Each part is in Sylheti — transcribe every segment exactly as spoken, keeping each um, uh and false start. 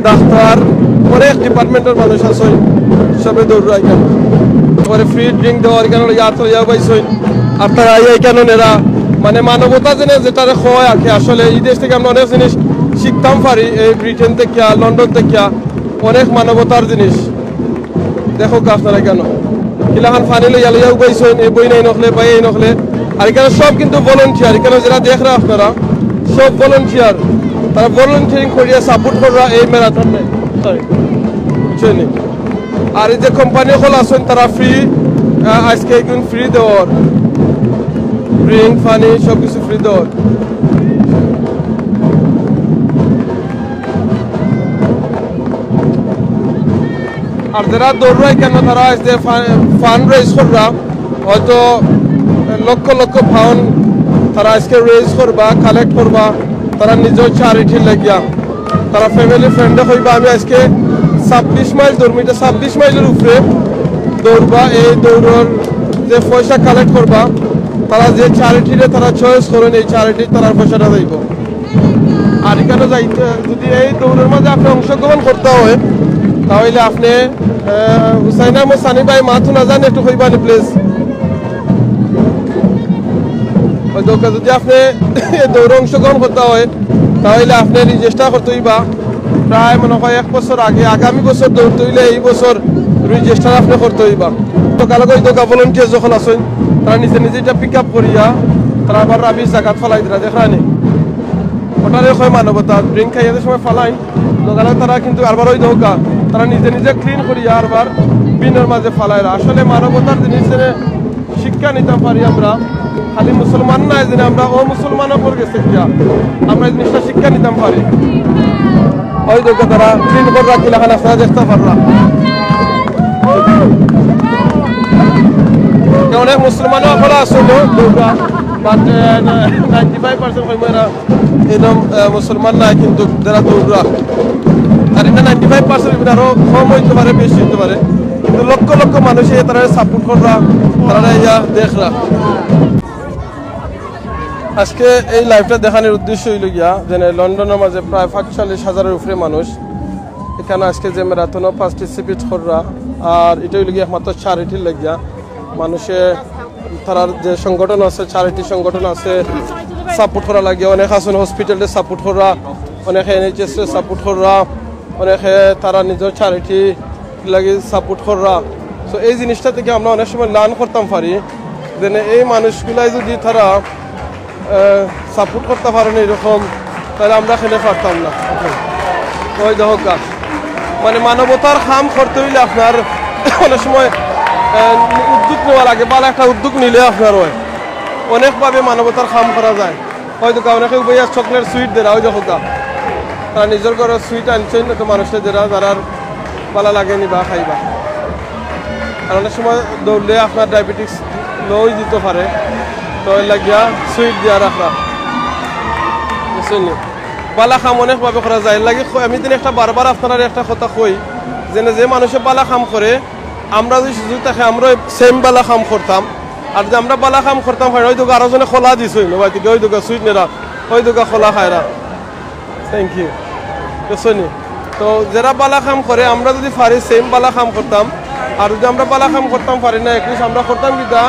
ডাক্তার, অনেক ডিপার্টমেন্টর মানুষ আছইন, সবে দৌড়াইরা। পরে ফ্রি ড্রিঙ্ক দেওয়ার কারণে ইয়ার তো ইয়া পাইছইন। আর তারা এই কেন নেরা, মানে, মানবতা যেন যেটারে কয় আর কি। আসলে এই দেশ থাকি আমরা অনেক জিনিস শিখতাম পারি, এই ব্রিটেন থাকি, লন্ডন থাকি, অনেক মানবতার জিনিস। দেখউক্কা আপনারা কেন কিলাখান পানি লইয়া লইয়া উবাইছইন, এই বইনাইন অকলে, ভাইয়াইন অকলে। আর এখানে সব কিন্তু ভলান্টিয়ার, এখানে যেরা দেখরা আপনারা, সব ভলান্টিয়ার। তারা ভলান্টিয়ারিং করিয়া সাপোর্ট কররা এই ম্যারাথন। সরি, বুঝছইন নি? আর এই যে কোম্পানি অকল আছইন, তারা ফ্রি, আজকে একদিন ফ্রি দেওয়ার, ড্রিঙ্ক, পানি, সব কিছু ফ্রি দেওয়ার। আর যেরা দৌড়াইরা কেন, তারা আইজ যে ফা-, ফান্ড রেইজ কররা, হয়তো লক্ষ লক্ষ পাউন্ড তারা আজকে রেইজ করবা, কালেক্ট করবা, তারা নিজর চ্যারিটির লাগিয়া। তারা ফ্যামিলি ফ্রেন্ডে কইবা, "আমি আজকে ছাব্বিশ মাইল দৌড়মু, ইটা ছাব্বিশ মাইলর উপরে দৌড়বা।" এই দৌড়র যে পয়সা কালেক্ট করবা, তারা যে চ্যারিটিরে তারা চয়েস করইন, এই চ্যারিটির তারার পয়সাটা যাইবো। আর এখানে যাইতে, যদি এই দৌড়র মাঝে আপনে অংশগ্রহণ করতা অয়, তাইলে আপনে, আহ, হুসাইন আহমদ সানি ভাই মাতইন না জানি, একটু কইবা নি, প্লিজ। ওই দৌড়, যদি আপনে এই দৌড়ে অংশগ্রহণ করতা অয়, তাইলে আপনে রেজিস্টার করতে অইবা। প্রায় মনে হয় এক বছর আগে, আগামী বছর দৌড়তে অইলে এই বছর রেজিস্টার আপনে করতে অইবা। তো কালকে ওই দৌড় ভলান্টিয়ার যখন আছইন, তারা নিজে নিজে ইটা পিক আপ করিয়া তারা আবার রাবিশ জাগাত ফালাই দিরা, দেখরা নি? ওটারে কয় মানবতা। ড্রিঙ্ক খাইয়া যে সময় ফালাইন, লগালগ তারা কিন্তু আরবার ওই দৌড়, তারা নিজে নিজে ক্লিন করিয়া আরবার বিনর মাঝে ফালাইরা। আসলে মানবতার জিনিস যেন শিক্ষা নিতাম পারি আমরা। খালি মুসলমান নায়, যেন আমরা অমুসলমানও পড়ে গেছে গিয়া, আমরা এই জিনিসটা শিক্ষা নিতাম পারি। ওই দৌড় তারা ক্লিন কররা কিলাখান আপনারা দেখতা পাররা। অনেক মুসলমানও অকল আছইন দৌড়রা, but নাইনটি ফাইভ পার্সেন্ট কইমু এরা একদম, আহ, মুসলমান নায়, কিন্তু যারা দৌড়রা, আর ইটা নাইনটি ফাইভ পার্সেন্ট আরো কম অইতে পারে, বেশি অইতে পারে, কিন্তু লক্ষ লক্ষ মানুষে তারারে সাপোর্ট কররা, তারারে ইয়া দেখরা। আজকে এই লাইভটা দেখানির উদ্দেশ্য অইলো গিয়া যে লন্ডনর মাঝে প্রায় পাঁচচল্লিশ হাজারর উপরে মানুষ এখানে আজকে যে ম্যারাথনও পার্টিসিপেট কররা। আর ইটা অইলো গিয়া একমাত্র চ্যারিটির লাগিয়া, মানুষে তারার যে সংগঠন আছে, চ্যারিটি সংগঠন আছে, সাপোর্ট করা লাগে। অনেক আছইন হসপিটালে সাপোর্ট কররা, অনেকে এনএইচএস রে সাপোর্ট কররা, অনেকে তারা নিজর চ্যারিটি লাগি সাপোর্ট কররা। তো এই জিনিসটা থাকি আমরা অনেক সময় লার্ন করতাম পারি, যেন এই মানুষগুলাই যদি তারা সাপোর্ট করতা পারইন এরকম, তাইলে আমরা কেনে পারতাম না। ওই দেখউক্কা, মানে, মানবতার কাম করতে অইলে আপনার অনেক সময়, আহ, উদ্যোগ নেওয়া লাগে, ভালা একটা উদ্যোগ নিলে আপনার অয়, অনেকভাবে মানবতার কাম করা যায়। ওই দেখউক্কা, অনেকে উবাইয়া চকলেট সুইট দেরা, ওই দেখউক্কা, তারা নিজর ঘরর সুইট আনছইন, তো মানুষরে দেরা, যারার ভালা লাগে নিবা, খাইবা। আর অনেক সময় দৌড়লে আপনার ডায়াবেটিস লো অই দিতে পারে, তো এর লাগিয়া সুইট দিয়া রাখরা। বুঝছইন নি? ভালা কাম অনেকভাবে করা যায়। এর লাগি ক-, আমি দিন একটা বারবার আপনারারে একটা কথা কই, যেন যে মানুষে ভালা কাম করে, আমরা যদি সুযোগ থাকে, আমরা সেম ভালা কাম করতাম। আর যদি আমরা ভালা কাম করতাম, হয় ওই দেখউক্কা আরো জনে কলা দিছইন, ওই দেখউক্কা সুইট নেরা, ওই দেখউক্কা কলা খায়রা। Thank you. বুঝছইন নি? তো যেরা ভালা কাম করে, আমরা যদি পারি সেম ভালা কাম করতাম, আর যদি আমরা ভালা কাম করতাম পারি না, at least আমরা করতাম কিতা,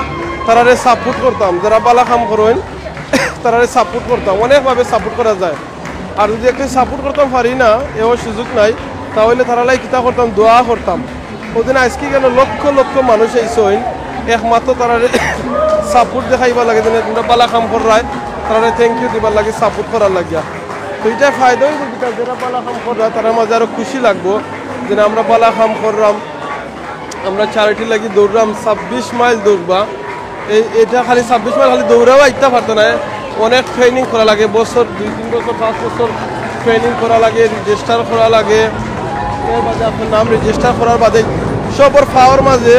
তারারে সাপোর্ট করতাম। যেরা ভালা কাম করইন, তারারে সাপোর্ট করতাম, অনেকভাবে সাপোর্ট করা যায়। আর যদি একটু সাপোর্ট করতাম পারি না, এও সুযোগ নাই, তাইলে তারার লাগি কিতা করতাম, দোয়া করতাম। ওদিন আজকে কেন লক্ষ লক্ষ মানুষ আইছইন, একমাত্র তারারে সাপোর্ট দেখাইবার লাগি, যেন তোমরা ভালা কাম কররায়, তারারে থ্যাংক ইউ দিবার লাগি, সাপোর্ট করার লাগিয়া। তো ইটা ফায়দা অইবো, because যেরা ভালা কাম কররা, তারার মাঝে আরো খুশি লাগবো, যেন আমরা ভালা কাম কররাম, আমরা চ্যারিটির লাগি দৌড়রাম, ছাব্বিশ মাইল দৌড়বা। এই, এটা খালি ছাব্বিশ মাইল খালি দৌড়াও আইতা পারতো না, অনেক ট্রেনিং করা লাগে, বছর, দুই তিন বছর, পাঁচ বছর ট্রেনিং করা লাগে, রেজিস্টার করা লাগে। এর বাদে আপনার নাম রেজিস্টার করার বাদে সবর পাওর মাঝে,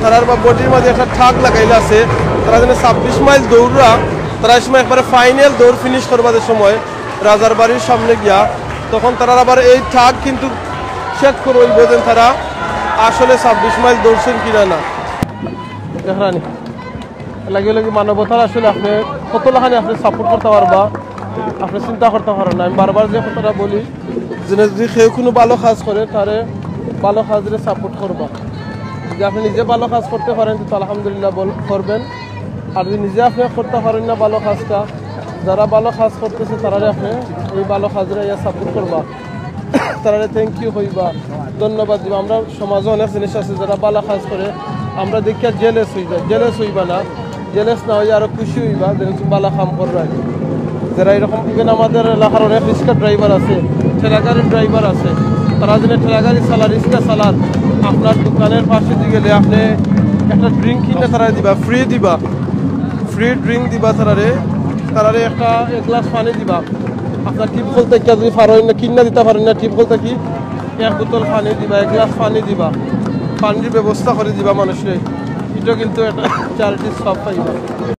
তারার বা বডির মাঝে একটা ট্যাগ লাগাইল আছে। তারা যেন ছাব্বিশ মাইল দৌড়রা, তারা এই সময় একবারে ফাইনাল দৌড় ফিনিশ করবা যে সময় রাজার বাড়ির সামনে গিয়া, তখন তারা আবার এই ট্যাগ কিন্তু চেক করইবো যে তারা আসলে ছাব্বিশ মাইল দৌড়ছইন কিনা না। দেখরা নি? এর লাগি, এর লাগি মানবতার আসলে আপনে কত লাখানি আপনে সাপোর্ট করতা পারবা। আপনে চিন্তা করতা পারইন না, আমি বারবার যে কথাটা বলি, যে যদি কেউ কুনু ভালা কাজ করে, তারে ভালা কাজরে সাপোর্ট করবা। যদি আপনে নিজে ভালা কাজ করতা পারইন, তো আলহামদুলিল্লাহ বল-, করবেন। আর যদি নিজে আপনে করতা পারইন না ভালা কাজটা, যারা ভালা কাজ করতেছে, তারারে আপনে এই ভালা কাজরে ইয়া সাপোর্ট করবা, তারারে থ্যাংক ইউ কইবা, ধন্যবাদ দিবা। আমরা সমাজো অনেক জিনিস আছে, যারা ভালা কাজ করে, আমরা দেখিয়া জেলেস অই যাই। জেলেস অইবা না, জেলেস না অইয়া আরো খুশি অইবা, যেন তুমি ভালা কাম কররায়। যারা এরকম, even আমাদের এলাকার অনেক রিক্সা ড্রাইভার আছে, ঠেলাগাড়ির ড্রাইভার আছে, তারা যেন ঠেলাগাড়ি চালার, রিক্সা চালার, আপনার দোকানের পাশেদি গেলে আপনে একটা ড্রিঙ্ক কিনা তারারে দিবা, ফ্রি দিবা, ফ্রি ড্রিঙ্ক দিবা তারারে, তারারে একটা এক গ্লাস পানি দিবা। আপনার টিপ কল থাকি যদি পারইন না, কিনা দিতা পারইন না, টিপ কল থাকি এক বোতল পানি দিবা, এক গ্লাস পানি দিবা, পানির ব্যবস্থা করি দিবা মানুষরে। ইটা কিন্তু একটা চ্যারিটির সওয়াব পাইবা।